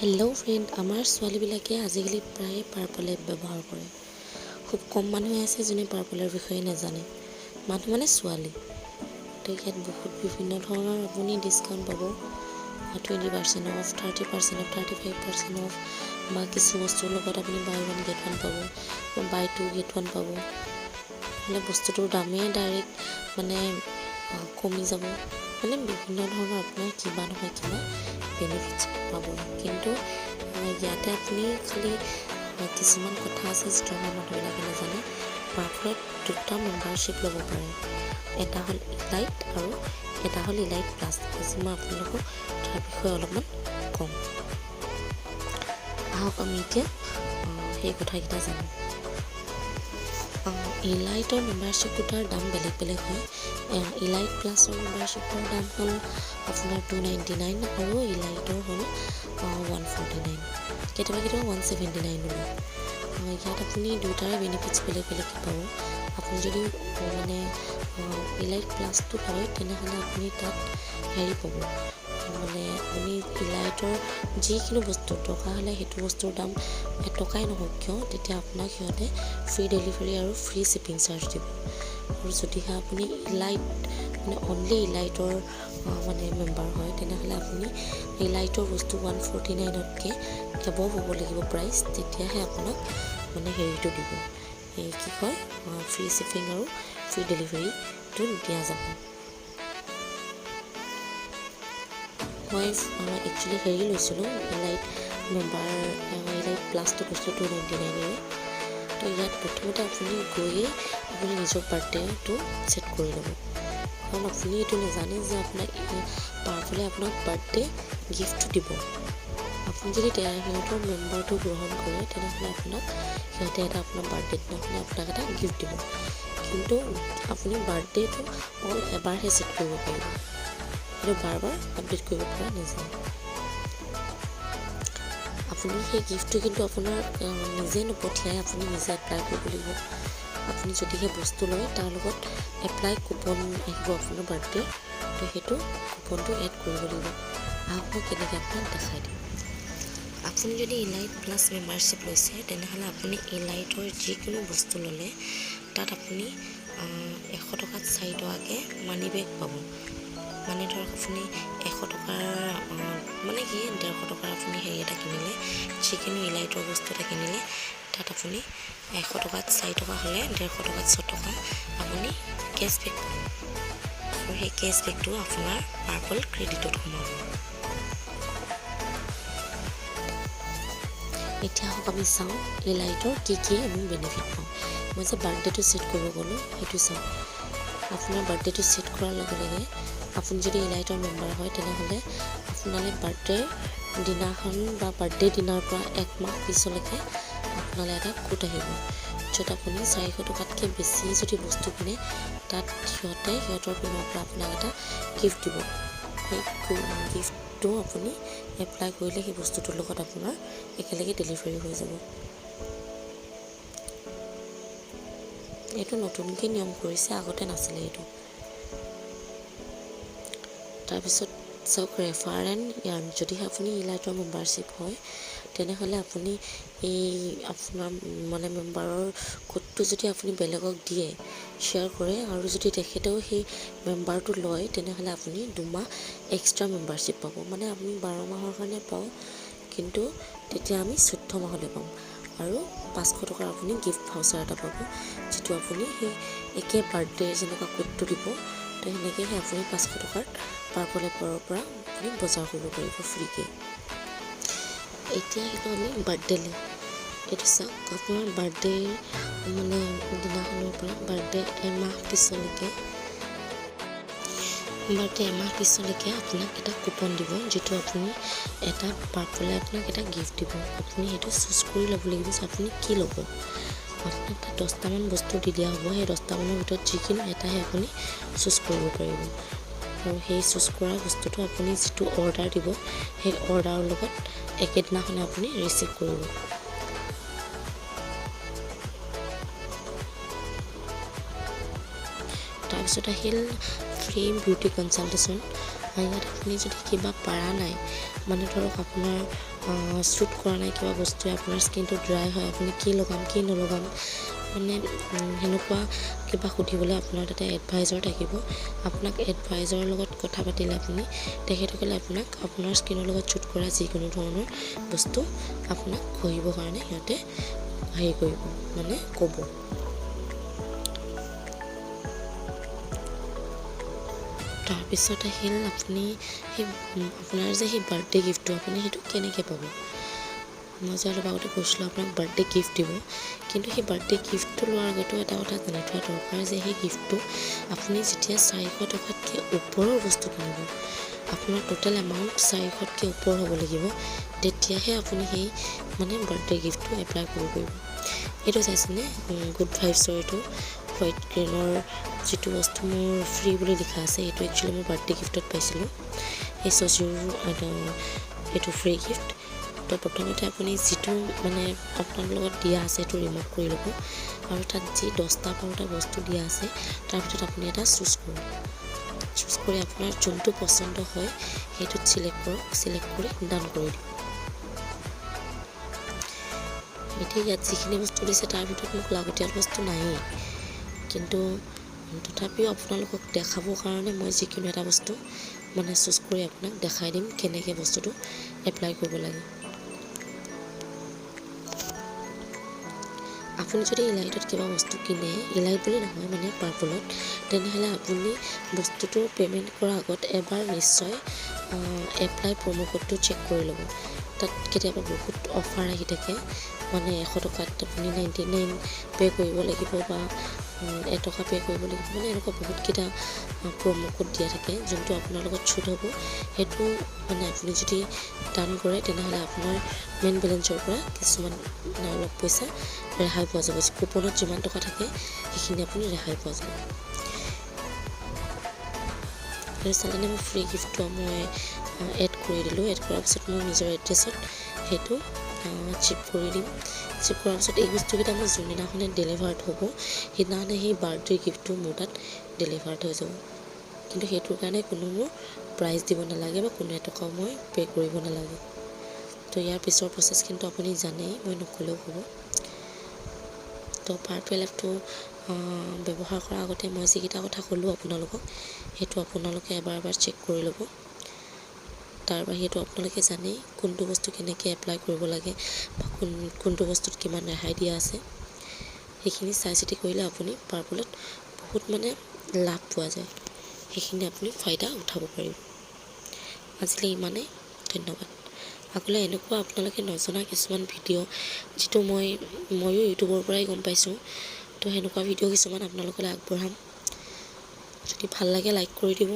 Hello' friend, আমাৰ ছোৱালীবিলাকে আজিকালি প্ৰায়ে পাৰ্পল এপ ব্যৱহাৰ কৰে। খুব কম মানুহে আছে যোনে পাৰ্পলৰ বিষয়ে নাজানে, মানুহ মানে ছোৱালী। তো ইয়াত বহুত বিভিন্ন ধৰণৰ আপুনি ডিছকাউণ্ট পাব, 20% off, 30% off, 35% off, বা কিছু বস্তুৰ লগত আপুনি বাই ওৱান গেট ওৱান পাব বা বাই টু গেট ওৱান পাব। মানে বস্তুটোৰ দামেই ডাইৰেক্ট মানে কমি যাব। মানে বিভিন্ন ধৰণৰ আপোনাৰ কিবা নহয় কিবা বেনিফিটছ পাব। কিন্তু ইয়াতে আপুনি খালি কিছুমান কথা আছে যিটো আমাৰ মানুহবিলাকে নাজানে। পাৰ্পলত দুটা মেম্বাৰশ্বিপ ল'ব পাৰে, এটা হ'ল ইলাইট আৰু এটা হ'ল ইলাইট প্লাছ। আজি মই আপোনালোকক তাৰ বিষয়ে অলপমান ক'ম। আহক আমি এতিয়া সেই কথাকেইটা জানো। ইলাইটৰ মেম্বাৰশ্বিপ দুটাৰ দাম বেলেগ বেলেগ হয়। ইলাইট প্লাছৰ মেম্বাৰশ্বিপৰ দাম হ'ল আপোনাৰ 299 আৰু ইলাইটৰ হ'ল 149, কেতিয়াবা কেতিয়াবা 179 লয়। ইয়াত আপুনি দুয়োটাৰে বেনিফিটছ বেলেগ বেলেগকৈ পাব। আপুনি যদি মানে ইলাইট প্লাছটো লয় তেনেহ'লে আপুনি তাত হেৰি পাব, মানে আপুনি ইলাইটৰ যিকোনো বস্তু দৰকাৰ হ'লে সেইটো বস্তুৰ দাম এটকাই নহওক কিয়, তেতিয়া আপোনাক সিহঁতে ফ্ৰী ডেলিভাৰী আৰু ফ্ৰী শ্বিপিং চাৰ্জ দিব। আৰু যদিহে আপুনি ইলাইট মানে অনলি ইলাইটৰ মানে মেম্বাৰ হয়, তেনেহ'লে আপুনি ইলাইটৰ বস্তু 149তকৈ এবভ হ'ব লাগিব প্ৰাইচ, তেতিয়াহে আপোনাক মানে হেৰিটো দিব, এই কি কয়, ফ্ৰী শ্বিপিং আৰু ফ্ৰী ডেলিভাৰীটো দিয়া যাব। মই একচুৱেলি হেৰি লৈছিলোঁ, ইলাইট মেম্বাৰ, ইলাইট প্লাছটো লৈছিলোঁ 299ৰে। তো ইয়াত প্ৰথমতে আপুনি গৈয়ে আপুনি নিজৰ বাৰ্থডেটো ছেট কৰি ল'ব, কাৰণ আপুনি এইটো নাজানে যে আপোনাক পাৰ্পলে আপোনাক বাৰ্থডে গিফ্টটো দিব। আপুনি যদি সিহঁতৰ মেম্বাৰটো গ্ৰহণ কৰে তেনেহ'লে আপোনাক সিহঁতে এটা আপোনাৰ বাৰ্থডে দিনাখনে আপোনাক এটা গিফ্ট দিব। কিন্তু আপুনি বাৰ্থডেটো অকল এবাৰহে ছেট কৰিব পাৰিব, সেইটো বাৰ বাৰ আপডেট কৰিব পৰা নাযায়। আপুনি সেই গিফ্টটো কিন্তু আপোনাৰ নিজে নপঠিয়াই, আপুনি নিজে এপ্লাই কৰিব লাগিব। আপুনি যদিহে বস্তু লয় তাৰ লগত এপ্লাই কুপন আহিব আপোনাৰ বাৰ্থডে, তো সেইটো কুপনটো এড কৰিব লাগিব। আহক মই কেনেকৈ আপোনাক দেখাই দিম। আপুনি যদি ইলাইট প্লাছ মেম্বাৰশ্বিপ লৈছে তেনেহ'লে আপুনি ইলাইটৰ যিকোনো বস্তু ল'লে তাত আপুনি 100 টকাত 4 টকাকৈ মানি বেক পাব। মানে ধৰক আপুনি 100 টকাৰ মানে কি 150 টকাৰ আপুনি হেৰি এটা কিনিলে, যিকোনো ইলাইটৰ বস্তু এটা কিনিলে তাত আপুনি 100 টকাত 4 টকা হ'লে 150 টকাত 6 টকা আপুনি কেছবেক পাব। আৰু সেই কেছবেকটো আপোনাৰ পাৰ্পল ক্ৰেডিটত সোমাব। এতিয়া আহক আমি চাওঁ ইলাইটৰ কি কি আমি বেনিফিট পাওঁ। মই যে বাৰ্থডেটো ছেট কৰিব গ'লোঁ সেইটো চাওঁ। আপোনাৰ বাৰ্থডেটো ছেট কৰাৰ লগে লগে আপুনি যদি ইলাইটৰ মেম্বাৰ হয় তেনেহ'লে আপোনালৈ বাৰ্থডে দিনাখন বা বাৰ্থডে দিনাৰ পৰা 1 মাহ পিছলৈকে আপোনালৈ এটা কোড আহিব, য'ত আপুনি 400 টকাতকৈ বেছি যদি বস্তু কিনে তাত সিহঁতে সিহঁতৰ পিনৰ পৰা আপোনাক এটা গিফ্ট দিব। সেই গিফ্টটো আপুনি এপ্লাই কৰিলে সেই বস্তুটোৰ লগত আপোনাৰ একেলগে ডেলিভাৰী হৈ যাব। এইটো নতুনকৈ নিয়ম কৰিছে, আগতে নাছিলে এইটো। তাৰপিছত চাওক ৰেফাৰ এণ্ড ইয়াৰ্ণ। যদিহে আপুনি ইলাইটৰ মেম্বাৰশ্বিপ হয় তেনেহ'লে আপুনি এই আপোনাৰ মানে মেম্বাৰৰ কোডটো যদি আপুনি বেলেগক দিয়ে, শ্বেয়াৰ কৰে, আৰু যদি তেখেতেও সেই মেম্বাৰটো লয় তেনেহ'লে আপুনি 2 মাহ এক্সট্ৰা মেম্বাৰশ্বিপ পাব। মানে আমি 12 মাহৰ কাৰণে পাওঁ, কিন্তু তেতিয়া আমি 14 মাহলৈ পাম। আৰু 500 টকাৰ আপুনি গিফ্ট ভাউচাৰ এটা পাব, যিটো আপুনি সেই একে বাৰ্থডে যেনেকুৱা কোডটো দিব, তো সেনেকৈ সেই আপুনি 500 টকাৰ পাৰ্পল এপৰ পৰা আপুনি বজাৰ কৰিব পাৰিব ফ্ৰীকৈ। এতিয়া আহিলোঁ আমি বাৰ্থডেলৈ। এইটো চাওক, আপোনাৰ বাৰ্থডে মানে দিনাখনৰ পৰা বাৰ্থডে এমাহ পিছলৈকে, বাৰ্থডে এমাহ পিছলৈকে আপোনাক এটা কুপন দিব, যিটো আপুনি এটা পাৰ্পলে আপোনাক এটা গিফ্ট দিব। আপুনি সেইটো চুজ কৰি ল'ব লাগিব যে আপুনি কি ল'ব। আপোনাক তাত 10টামান বস্তু দি দিয়া হ'ব, সেই 10টামানৰ ভিতৰত যিকোনো এটাহে আপুনি চুজ কৰিব পাৰিব। আৰু সেই চুজ কৰা বস্তুটো আপুনি যিটো অৰ্ডাৰ দিব সেই অৰ্ডাৰৰ লগত একেদিনাখনে আপুনি ৰিচিভ কৰিব। তাৰপিছত আহিল ফ্ৰী বিউটি কনচালটেশ্যন। ইয়াত আপুনি যদি কিবা পাৰা নাই, মানে ধৰক আপোনাৰ শ্বুট কৰা নাই কিবা বস্তুৱে, আপোনাৰ স্কিনটো ড্ৰাই হয়, আপুনি কি লগাম কি নলগাম, মানে সেনেকুৱা কিবা সুধিবলৈ আপোনাৰ তাতে এডভাইজাৰ থাকিব। আপোনাক এডভাইজাৰৰ লগত কথা পাতিলে আপুনি তেখেতসকলে আপোনাক আপোনাৰ স্কিনৰ লগত শ্বুট কৰা যিকোনো ধৰণৰ বস্তু আপোনাক ঘঁহিবৰ কাৰণে সিহঁতে হেৰি কৰিব, মানে ক'ব। তাৰপিছত আহিল আপুনি সেই আপোনাৰ যে সেই বাৰ্থডে গিফ্টটো আপুনি সেইটো কেনেকৈ পাব। মই যে অলপ আগতে কৈছিলোঁ আপোনাক বাৰ্থডে গিফ্ট দিব, কিন্তু সেই বাৰ্থডে গিফ্টটো লোৱাৰ আগতেও এটা কথা জানি থোৱা দৰকাৰ যে সেই গিফ্টটো আপুনি যেতিয়া 400 টকাতকৈ ওপৰৰ বস্তু কিনিব, আপোনাৰ টোটেল এমাউণ্ট 400তকৈ ওপৰ হ'ব লাগিব, তেতিয়াহে আপুনি সেই মানে বাৰ্থডে গিফ্টটো এপ্লাই কৰিব পাৰিব। এইটো চাইছেনে গুড ভাইবছৰ এইটো হোৱাইট গ্ৰীণৰ যিটো বস্তু মোৰ ফ্ৰী বুলি লিখা আছে, এইটো একচুৱেলি মই বাৰ্থডে গিফ্টত পাইছিলোঁ, এই চজিৰ এইটো ফ্ৰী গিফ্ট। তো প্ৰথমতে আপুনি যিটো মানে আপোনাৰ লগত দিয়া আছে সেইটো ৰিমুভ কৰি ল'ব আৰু তাত যি 10টা 12টা বস্তু দিয়া আছে তাৰ ভিতৰত আপুনি এটা চুজ কৰক। চুজ কৰি আপোনাৰ যোনটো পচন্দ হয় সেইটোত চিলেক্ট কৰক, চিলেক্ট কৰি ডান কৰি দিয়ক। এতিয়া ইয়াত যিখিনি বস্তু দিছে তাৰ ভিতৰত মোক লাগতিয়াল বস্তু নায়েই, কিন্তু তথাপিও আপোনালোকক দেখাবৰ কাৰণে মই যিকোনো এটা বস্তু মানে চুজ কৰি আপোনাক দেখাই দিম কেনেকৈ বস্তুটো এপ্লাই কৰিব লাগে। আপুনি যদি ইলাইটত কিবা বস্তু কিনে, ইলাইট বুলি নহয় মানে পাৰ্পলত, তেনেহ'লে আপুনি বস্তুটো পে'মেণ্ট কৰাৰ আগত এবাৰ নিশ্চয় এপ্লাই প্ৰম' ক'ডটো চেক কৰি ল'ব। তাত কেতিয়াবা বহুত অফাৰ আহি থাকে, মানে 100 টকাত আপুনি 99 পে' কৰিব লাগিব বা 1 টকা পে' কৰিব লাগিব, মানে এনেকুৱা বহুতকেইটা প্ৰম' ক'ড দিয়া থাকে যোনটো আপোনাৰ লগত ছুট হ'ব। সেইটো মানে আপুনি যদি ডান কৰে তেনেহ'লে আপোনাৰ মেইন বেলেঞ্চৰ পৰা কিছুমান মানে অলপ পইচা ৰেহাই পোৱা যাব। কুপনত যিমান টকা থাকে সেইখিনি আপুনি ৰেহাই পোৱা যাব। চালেনে মই ফ্ৰী গিফ্টটো মই এড কৰি দিলোঁ। এড কৰাৰ পিছত মোৰ নিজৰ এড্ৰেছত সেইটো চিপ কৰি দিম। চিপ কৰাৰ পিছত এই বস্তুকেইটা মই যোনদিনাখনে ডেলিভাৰ্ড হ'ব সেইদিনাখনে সেই বাৰ্থডে গিফ্টটো মোৰ তাত ডেলিভাৰ্ড হৈ যাব। কিন্তু সেইটোৰ কাৰণে কোনো মোৰ প্ৰাইচ দিব নালাগে বা কোনো এটকাও মই পে' কৰিব নালাগে। তো ইয়াৰ পিছৰ প্ৰচেছ কিন্তু আপুনি জানেই, মই নক'লেও হ'ব। তো পাৰ্পল এপটো ব্যৱহাৰ কৰাৰ আগতে মই যিকেইটা কথা ক'লোঁ আপোনালোকক সেইটো আপোনালোকে এবাৰ এবাৰ চেক কৰি ল'ব। তাৰ বাহিৰেতো আপোনালোকে জানেই কোনটো বস্তু কেনেকৈ এপ্লাই কৰিব লাগে বা কোনটো বস্তুত কিমান ৰেহাই দিয়া আছে, সেইখিনি চাই চিতি কৰিলে আপুনি পাৰ্পলত বহুত মানে লাভ পোৱা যায়, সেইখিনি আপুনি ফাইদা উঠাব পাৰিব। আজিলৈ ইমানেই, ধন্যবাদ। আগলৈ এনেকুৱা আপোনালোকে নজনা কিছুমান ভিডিঅ' যিটো ময়ো ইউটিউবৰ পৰাই গম পাইছোঁ, তো সেনেকুৱা ভিডিঅ' কিছুমান আপোনালোকলৈ আগবঢ়াম। যদি ভাল লাগে লাইক কৰি দিব,